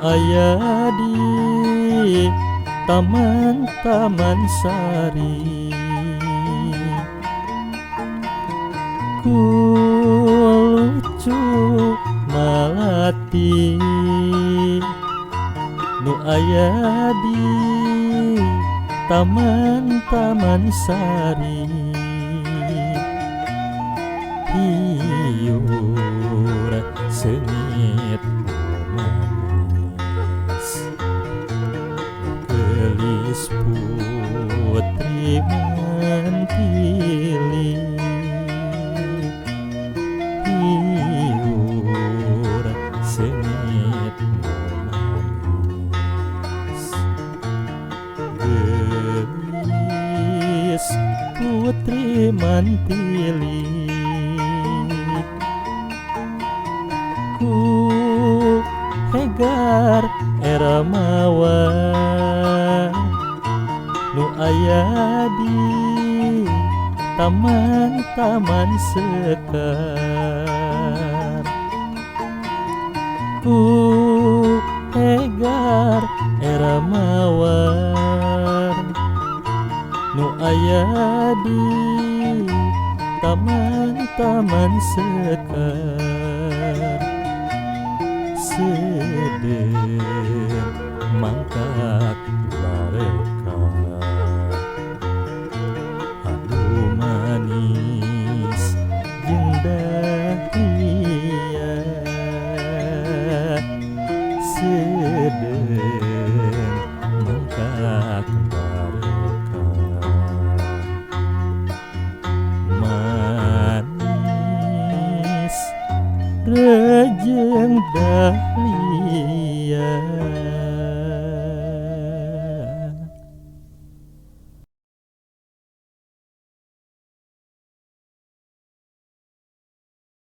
aya di taman-taman sari. Ku lucu malati nu aya di taman-taman sari. Hiur seungit manis geulis putri mantili. Hiur seungit manis geulis putri mantili. Ku hegar era mawar nu aya di taman-taman sekar. Ku hegar era mawar nu aya di taman-taman sekar. Sedeum mangkak bareka anu manis jeung dahlia. Sedeum mangkak bareka manis rejeng dahlia.